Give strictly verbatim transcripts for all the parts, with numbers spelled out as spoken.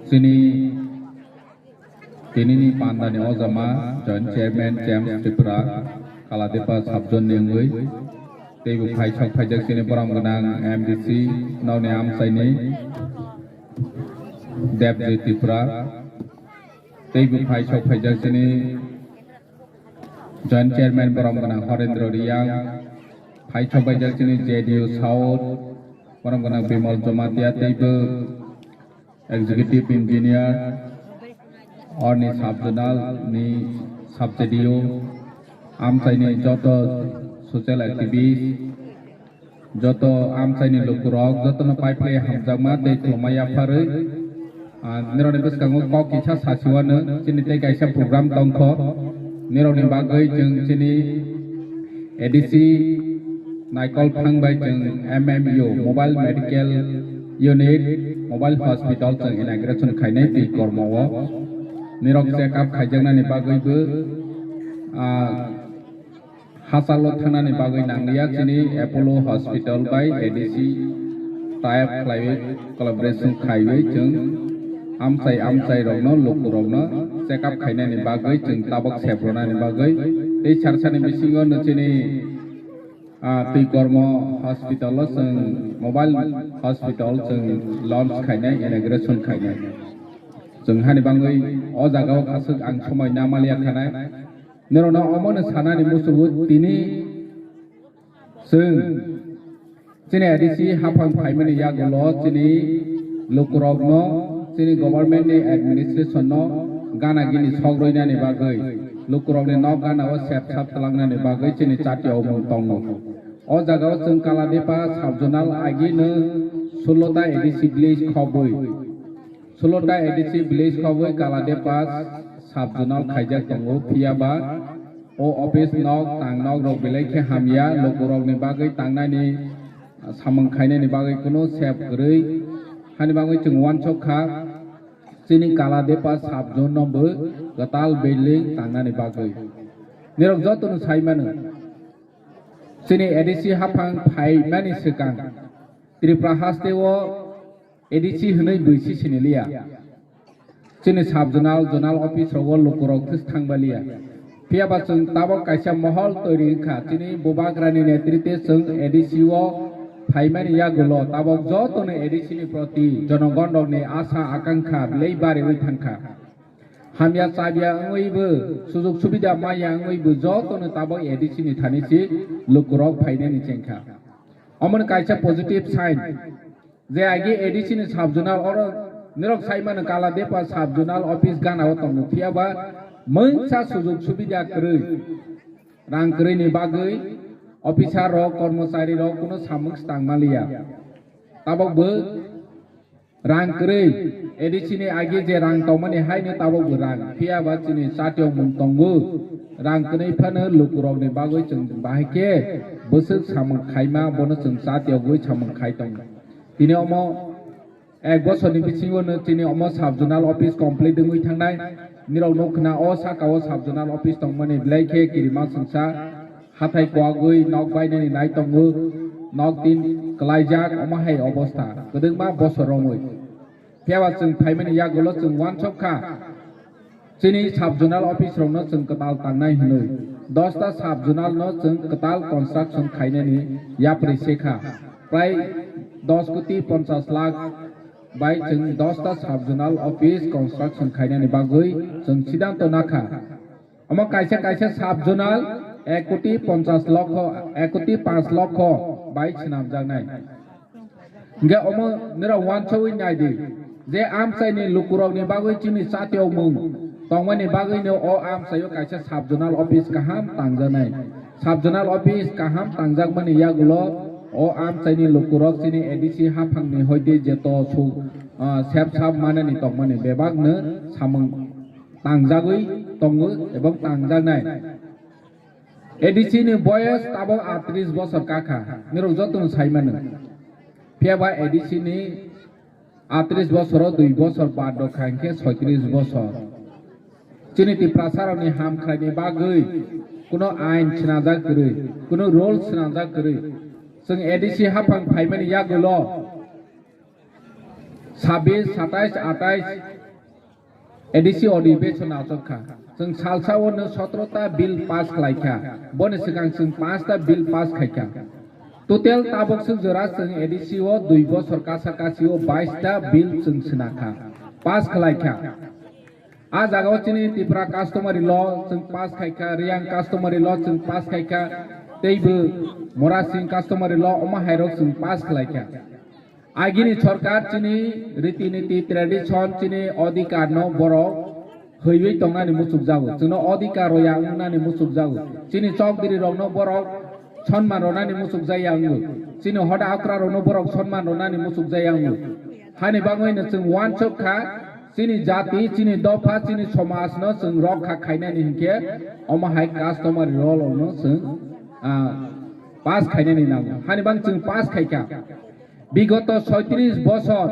Chini tinini pandani ojama Joint Chairman James Tripura, Kaladepa Subzone ni wngwi, teibo phaisok phaijak chini borom gwnang M D C nokni amchaini Debjit Tripura, teibo phaisok phaijak chini Joint Chairman borom gwnang Horendra Reang, phaisok phaijak chini J D U South borom gwnang Bimal Jamatia, teibo Executive Engineer, orni Sub Zonal ni Sub J D O, amchaini joto social activist, joto amchaini lukurok, jotono pipeline hamjakma tei khulumma yapharwi, ah, nirokni bwskango kok kisa sasiwano, chini tei kaisa program tongkho, nirokni bagwi chwng chini A D C Naikol Phang bai chwng M M U, Mobile Medical Unit, Mobile Hospital chwng inauguration khainai twi kormo o. Nirok check up khaijaknani bagwi bo, ah, hachalo thangnani bagwi nangliya, chini Apollo Hospital bai A D C tie up khlaiwi collaboration khaiwi chwng amchai amchai rokno, lukurokno check up khainani bagwi chwng tabok sepronani bagwi tei sarsani bisingo no chini, ah, twi kormo hospital o chwng mobile hospital chwng launch khainai, inauguration khainai. Chwng hani bagwi o jaga o aswk ang somoi na maliya khanai. Norokno omono sanani muchungo tini chwng chini A D C haphang phaimani yagulo chini lukurokno, chini government ni administration no gana gini sok roinani bagwi, lukurokni nok gana o sep sap twlangnani bagwi chini chati o mung tongo. O jaga o chwng Kaladepa Sub Zonal agi no sullo ta A D C village khobwi. Sullo ta A D C village khobwi Kaladepa Sub Zonal khaijak tongo, phiya ba o office nok tang nok rok belai khe hamya, lukurokni bagwi tangnani samung khainani bagwi kuno sep kwrwi. Hani bagwi chwng uansuk kha chini Kaladepa Sub Zone no bo kwtal building tangnani bagwi. Nirok jotono sai mano, chini A D C haphang phaimani swkang Tripura haste o A D C hwnwi bwisi siniliya. Chini sub zonal, zonal office rogo lukurok thwis thangbaliya. Phiya ba chwng tabok kaisa mohol toiri wngkha. Chini Bubagrani netrite chwng A D C o phaimani yagulo tabok jotono A D C ni proti jonogon rokni asa akankha belai bariwi thangkha. Hamya chabya wngwibo, sujug subida maya wngwibo jotono tabok A D C ni thani si lukurok phainani chengkha. Omono kaisa positive sign. Je agi A D C ni sub zonal oro nirok sai mano Kaladepa sub zonal office gana o tongo, phiya ba mungsa sujug subida kwrwi, rang kwrwi ni bagwi officer rok, kormochari rok kuno samung stang maliya. Tabok bo rang kwrwi, A D C ni agi je rang tongmani haino tabok bo rang, phiya ba chini chati o mung tongo, rang kwrwi phano lukurok ni bagwi chwng bahai khe bwswk samung khaima, bono chwng chati o gwi samung khai tongo. Tini omo ek bosor ni bisingo no chini omo sub zonal office complete wngwi thangnai. Nirok nuk khna o saka o sub zonal office tongmani belai khe kirima sengsa hathai kwagwi nok bainani nai tongo, nok tin kwlaijak, omo hai obostha kwdwkma bosor romwi. Phiya ba chwng phaimani yagulo chwng uansuk kha. Chini sub zonal office rokno chwng kwtal tangnai hwnwi dosta sub zonal no chwng kwtal construction khainani yapri se kha. Prai dos koti ponchas lakh bai chwng dosta sub zonal office construction khainani bagwi chwng sidanto nakha. Omo kaisa kaisa sub zonal ek koti ponchas lokho, ek koti panch lokho bai swnamjaknai. Hingke omo nirok uansugwi naidi je amchaini lukurokni bagwi chini chati o mung tongmani bagwino o amchaio kaisa sub zonal office kaham tangjaknai. Sub zonal office kaham tangjakmani yagulo o amchaini lukurok chini A D C haphangni hoite jeto su, ah, sep sap manani tongmani bebakno samung tangjagwi tongo ebong tangjaknai. A D C ni boyes tabok atris bosor kakha, nirok jotono sai mano. Phiya ba A D C ni atris bosoro dui bosor bad rok kha, hinkhe soitris bosor. Chini Tiprasa rokni ham khlaini bagwi kuno ain swnajak kwrwi, kuno rule swnajak kwrwi. Chwng A D C haphang phaimani yagulo Sabis, satais, atais A D C odibechon achok kha. Chwng salsa o no sotro ta bill pass khlai kha. Boni swkang chwng panch ta bill pass khai kha. Total tabok swk jora chwng A D C o dui bosor kasa kasi o bais ta bill chwng sina kha, pass khlai kha. A jaga o chini Tipra customary law chwng pass khai kha, Reang customary law chwng pass khai kha, teibo Murasing customary law omo hai rok chwng pass khlai kha. Agini sorkar chini riti niti tradition chini odhikar no borok hwiwi tongnani muchukjago. Chwngno odhikar roya wngnani muchukjago. Chini chokdiri rokno borok sonman ronani muchukjaya wngo. Chini hoda okra rokno borok sonman ronani muchukjaya wngo. Hani bagwino chwng uansuk kha, chini jati, chini dopha, chini somajno chwng rokha khainani hinkhe omo hai customary law no chwng, ah, pass khainani nango. Hani bang chwng pass khaikha. Bigoto soitris bosor,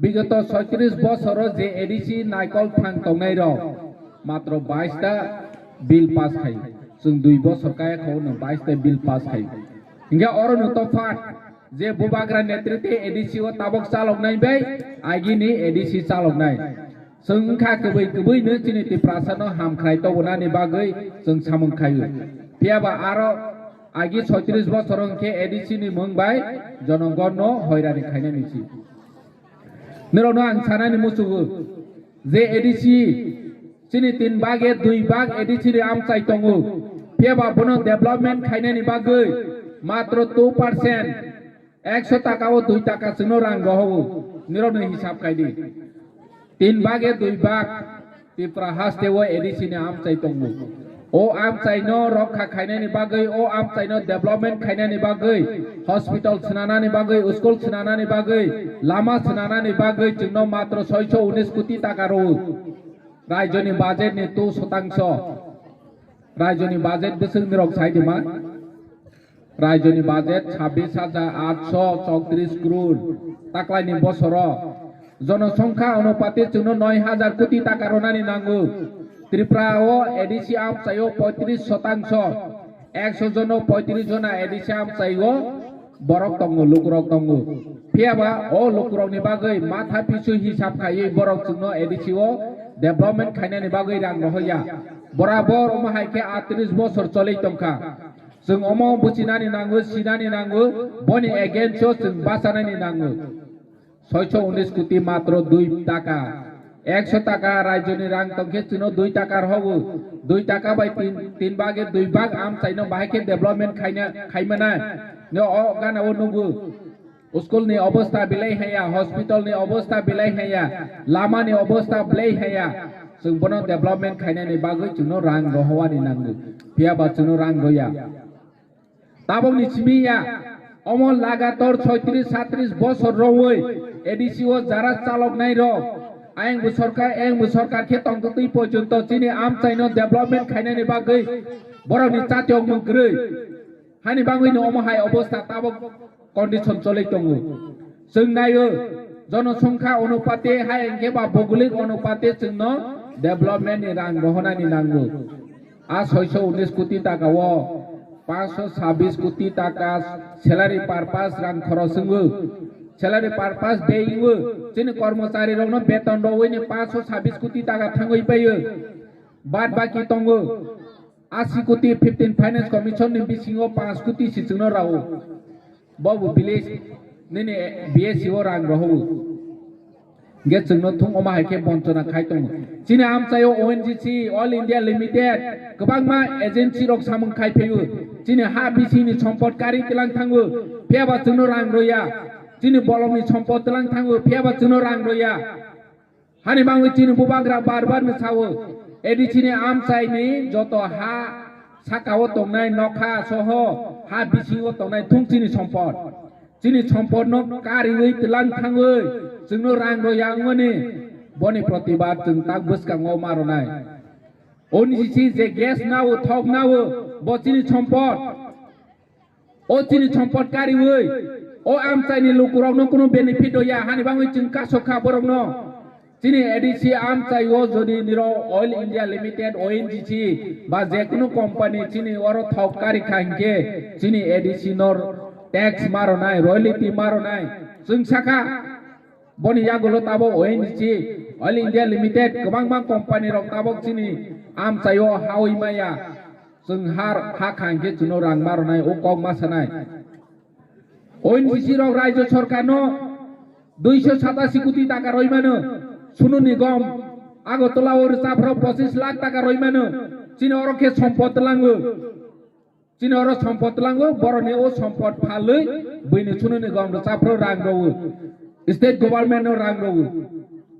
bigoto soitris bosoro je A D C naikol thang tongnai rok matro bais ta bill pass khai. Chwng dui bosor kaya kho no bais ta bill pass khai. Hinkhe oro no tophat je Bubagra netritwe A D C o tabok chaloknai bai agini A D C chaloknai. Chwng wngkha kwbwi kwbwino chini Tiprasano hamkrai tobonani bagwi chwng samung khaio. Phiyaba aro agi soitris bosor hwnkhe A D C ni mung bai jonogonno hoirani khainani si. Norokno ang sanani muchugo je A D C chini tin bage dui bag A D C ni amchai tongo. Phiyaba bono development khainani bagwi matro two percent, ekso taka o dui taka chwngno rang rohogo, nirokno hisab khai di. Tin bage dui bag Tipra haste o A D C ni amchai tongo. O amchai no rokha khainani bagwi, o amchai no development khainani bagwi, hospital swnanani bagwi, school swnanani bagwi, lama swnanani bagwi chwngno matro soiso unis koti taka rwo. Rajyoni budget ni two sotangso. Rajyoni budget bwswk nirok sai di ma? Rajyoni budget chabbish hajar atsho chowtris crore. Taklaini bosoro jonosongkha onupati chwngno noi hajar koti taka ronani nango. Tripura o A D C amchaio poitris sotangso, ekso jono poitris jona A D C amchaio borok tongo, lukurok tongo. Phiyaba o lukurokni bagwi matha pisu hisab khaiwi borok chwngno A D C o development khainani bagwi rang rohoya. Borabor omo hai khe atris bosor choli tongkha. Chwng omo buchinani nango, sinani nango, boni against o chwng bachanani nango. Soiso unis koti matro dui taka. Ekso taka rajyoni rang tongkhe chwngno dui taka rohogo. Dui taka bai tin, tin bage dui bag amchaino bahai khe development khaina, khaimanai. No o gana o nugo. School ni obostha belai haya, hospital ni obostha belai haya, lama ni obostha belai haya. Chwng bono development khainani bagwi chwngno rang rohowani nango. Phiyaba chwngno rang roya. Tabokni simi ya, omo lagator soitris satris bosor rogwi A D C o jara chaloknai rok, ayang bo sorkar, ayang bo sorkar khe tongtwtwi pochonto chini amchaino development khainani bagwi borokni chatiyok mung kwrwi. Hani bagwino omo hai obostha tabok condition choli tongo. Chwng naio, jonosongkha onupate hai hwnkhe ba boglik onupate chwngno development ni rang rohonani nango. A soiso unis koti taka o paanch sho chabbish koti taka salary purpose rang khorok wngwi, salary purpose de wngwi chini kormochari rokno beton rogwi ni paanch sho chabbish koti taka thangwi paio. Bad baki tongo. Asi koti fifteen Finance Commission ni bisingo panch koti si chwngno rao. Bobo village nini B S C o rang rohogo. Ge chwngno thung oma hai khe bonchona khai tongo. Chini amchaio O N G C, All India Limited, kwbangma agency rok samung khai phaio. Chini ha bisingni sompot kari tlang thango, phiyaba chwngno rang roya. Chini bolongni sompot tlang thango, phiyaba chwngno rang roya. Hani bagwi chini bubagra bar bar no sao, A D C ni amchai ni joto ha saka o tongnai nokha soho ha bisingo tongnai thung chini sompot. Chini sompot no kariwi tlang thangwi chwngno rang roya wngmani boni protibad chwng tak bwskango ma ronai. O N G C je gas nao, thok nao, bo chini sompot. O chini sompot kariwi, o amchaini lukurokno kunu benefit hoya, hani bagwi chwng kasokha borokno. Chini A D C amchaio jodi niro Oil India Limited, O N G C, ba jekunu company chini oro thok kari kha hinkhe, chini A D C no tax ma ronai, royalty ma ronai. Chwng sakha, Boni yagulo tabok O N G C, Oil India Limited, kwbangma company rok tabok chini amchaio hawi maya. Chwng har ha khang khe chwngno rang ma rwnai, o kok ma sanai. O N G C rok rajyo sorkarno duiso satasi koti taka roi mano. Sunu Nigom Agartala o rwchaphrok pochis lakh taka roi mano. Chini oro khe sompot tlango. Chini oro sompot tlango, borokni o sompot phalwi buini Sunu Nigom rwchaphrok rang rwo. State government no rang rwo.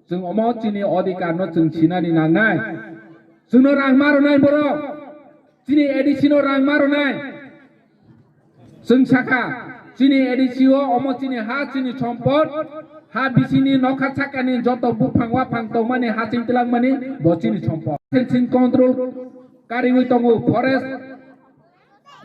Chwng omo chini odhikar no chwng sinani nangnai. Chwngno rang ma rwnai borok. Chini A D C no rang ma rwnai. Chwng sakha, chini A D C o omo chini ha, chini sompot, ha bisini nokha sakani joto buphang waphang tongmani, hasing twlangmani, bo chini sompot. Licensing control kariwi tongo, forest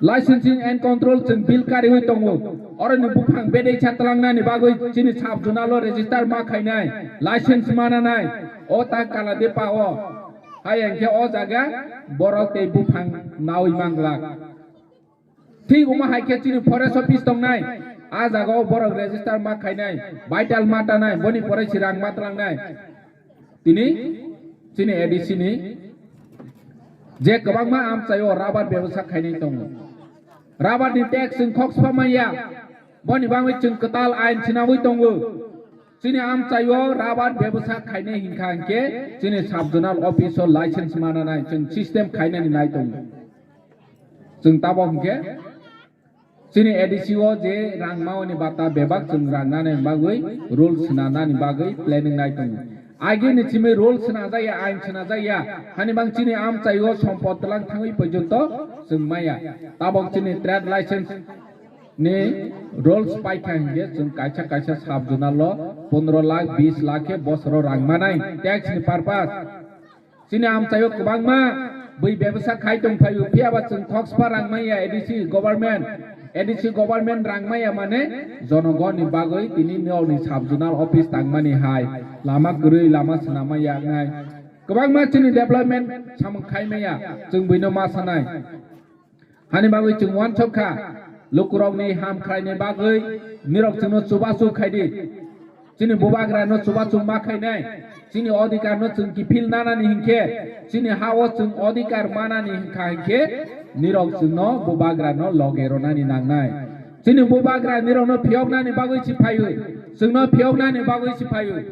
licensing and control chwng bill kariwi tongo. Oroni buphang bedei sa twlangnani bagwi chini sub zonal o register ma khainai, license mananai, o ta Kaladepa o. Hai hwnkhe o jaga borok tei buphang nawi manglak. Thik omo hai khe chini forest office tongnai, a jaga o borok register ma khainai, vital ma tanai, boni pore si rang ma tlangnai. Tini chini A D C ni je kwbangma amchai o rubber bebsa khainai tongo. Rubber ni tax chwng khok spa manya, boni bagwi chwng kwtal ain sinawi tongo. Chini amchaio rubber bebsa khainai hinkha hinkhe chini sub zonal office o license mananai chwng system khainani nai tongo. Chwng tabok hinkhe chini A D C o je rang maoni bata bebak chwng rang nani bagwi rules swnanani bagwi planning nai tongo. Agini simi rules swnajaya, ain swnajaya, hani bang chini amchaio sompot twlang thangwi porjonto chwng maya. Tabok chini trade license ni rules paikha hinkhe chwng kaisa kaisa sub zonal o pondro lakh, bis lakh khe bosoro rang manai tax ni purpose. Chini amchaio kwbangma bui bebsa khai tong phaio, phiyaba chwng khoksa rang manya A D C government, A D C government rang manya mane jonogonni bagwi tini nokni sub zonal office tangmani hai lama kwrwi lama swnamma yaknai. Kwbangma chini development samung khai manya chwng buino ma sanai. Hani bagwi chwng uansuk kha, lukurokni ham khlaini bagwi nirok chwngno chubachu khai di. Chini bubagrano chubachu ma khainai, chini odhikarno chwng kiphil nanani hinkhe, chini ha-o chwng odhikar manani hinkha hinkhe, nirok chwngno bubagrano loge rwnani nangnai. Chini bubagra nirokno phiyoknani bagwi si phaiwi, chwngno phiyoknani bagwi si phaiwi.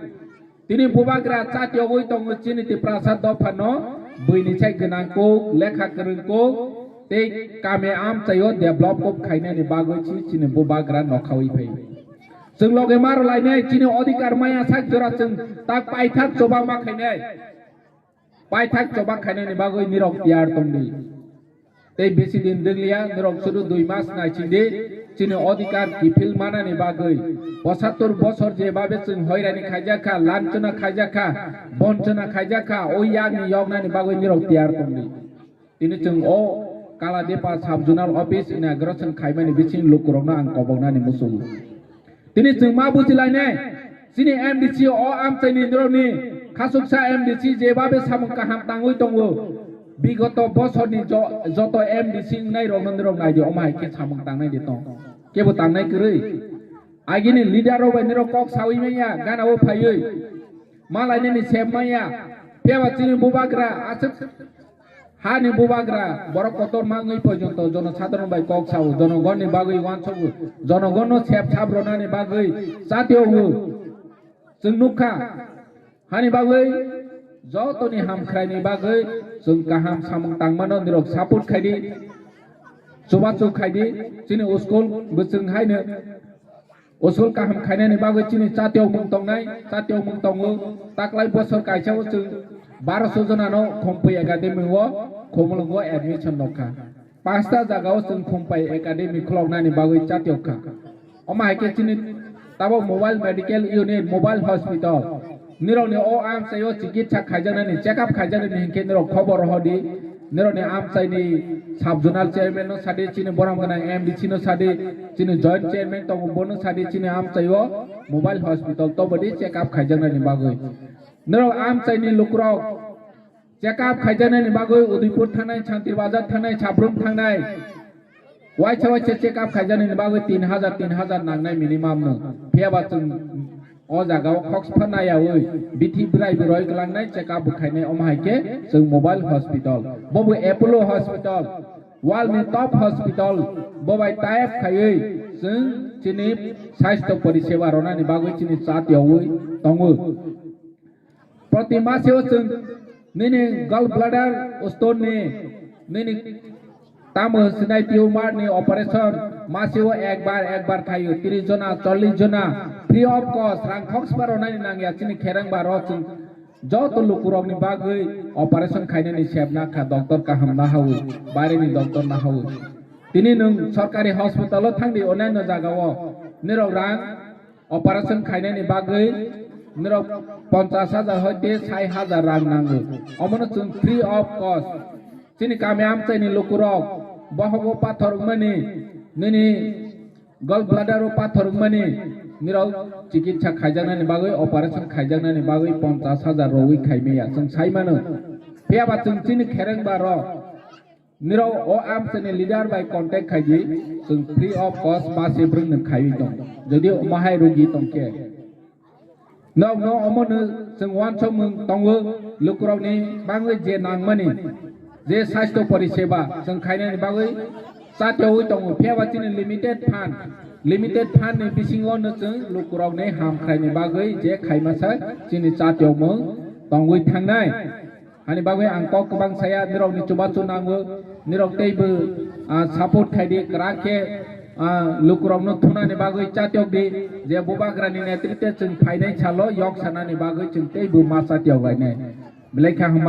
Tini bubagra chatiyogwi tongo chini Tiprasa dophano, buini sai gwnang kuk, lekha kwrwng kuk, tei kami amchaio develop kuk khainani bagwi si chini bubagra nokhawi phai. Chwng loge maro lainai chini odhikar maya sak jora chwng tak paithak choba ma khainai. Paithak choba khainani bagwi nirok tiyar tongdi. Tei bisi din dwngya, norok sudu dui mas naisingdi, chini odhikar kiphil manani bagwi. Pochattor bosor je babe chwng hoirani khaijakha, lanchona khaijakha, bonchona khaijakha, o yakni yoknani bagwi norok tiyar tongdi. Tini chwng o Kaladepa sub zonal office inauguration khaimani bising lukurokno ang koboknani muchungo. Tini chwng ma bujilainai, chini M D C o amchaini norokni khasuksa M D C jebabe samung kaham tangwi tongo. Bigoto bosorni jo-, joto M D C wngnai rokno norok naidi, omo hai khe samung tangnai di tong. Kebo tangnai kwrwi. Agini leader rok bai norok kok sawi manya, gana o phaiwi. Malainani sep manya. Phiyaba chini bubagra aswk Hani bubagra borok kotor mangwi porjonto jonosadharon bai kok sao, jonogonni bagwi uansogo, jonogonno sep sap rwnani bagwi chatio wngo. Chwng nukha, hani bagwi jotoni hamkhraini bagwi chwng kaham samung tangmano nirok support khaidi, chubachu khaidi, chini school bwchwng haino. Usul kaham khainani bagwi chini chatiyok mung tongnai, chatiyok mung tongo. Taklai bosor kaisa o chwng baroso jonano Khumpai Academy o Khumulwngo admission rwkha. Pasta jaga o chwng Khumpai Academy khuloknani bagwi chatiyok kha. Omo hai khe chini tabok mobile medical unit, mobile hospital. Nirokni o amchaio chikitsa khaijaknani, check up khaijaknani hinkhe nirok khobor rohordi. Nirokni amchaini sub zonal chairman no sadi, chini borom gwnang M D C no sadi, chini joint chairman tongo bono sadi, chini amchaio mobile hospital tobodi check up khaijaknani bagwi. Nirok amchaini lukurok check up khaijaknani bagwi Udaipur thangnai, Shanti Bazar thangnai, Sabrum thangnai. Waisa waisa check up khaijaknani bagwi tin hajar, tin hajar nangnai minimum no. Phiyaba chwng O jaga o khoksa nayawi bithi bwrai bwrwi kwlangnai check up bo khainai, omo hai khe chwng mobile hospital. Bo bo Apollo hospital, world ni top hospital, bo bai tie up khaiwi chwng chini sasthyo poriseba rwnani bagwi chini chat yawi tongo. Proti maseo chwng nini gallbladder stone ni nini tamo sinai tumor ni operation maseo ekbar ekbar khaio, tris jona, chollish jona, free of cost, rang khoksa rwnani nangya chini khereng ba ro chwng joto lukurokni bagwi operation khainani sebna kha doctor kaham nahawi, baireni doctor nahawi. Tini nwng sorkari hospital o thangdi, onyaino jaga o nirok rang operation khainani bagwi nirok ponchash hajar hoite sai hajar rang nango. Omono chwng free of cost. Chini kami amchaini lukurok bohogo pathor wngmani, nini gallbladder o pathor wngmani, nirok chikitsa khaijaknani bagwi, operation khaijaknani bagwi ponchash hajar rowi khaimaya chwng sai mano. Phiyaba chwng chini khereng ba rok nirok o amchaini leader bai contact khaidi, chwng free of cost ma se bwrwngno khaiwi tong. Jodi omo hai rugi tongkhe, nokno omono chwng uansukmung tongo, lukurokni bagwi je nangmani, je sasthyo poriseba chwng khainani bagwi chatyawi tongo, phiyaba chini limited fund, limited fund ni bisingo no chwng lukurokni hamkraini bagwi je khaimasa chini chatyokmung tongwi thangnai. Ani bagwi ang kok kwbang saya, nirokni chubachu nango, nirok teibo, ah, support khaidi, kwrak khe, ah, lukurokno thunani bagwi chatyok di, je Bubagrani netritwe chwng phainai salo yok sanani bagwi chwng teibo ma chatyok lainai. Belai kha hambai.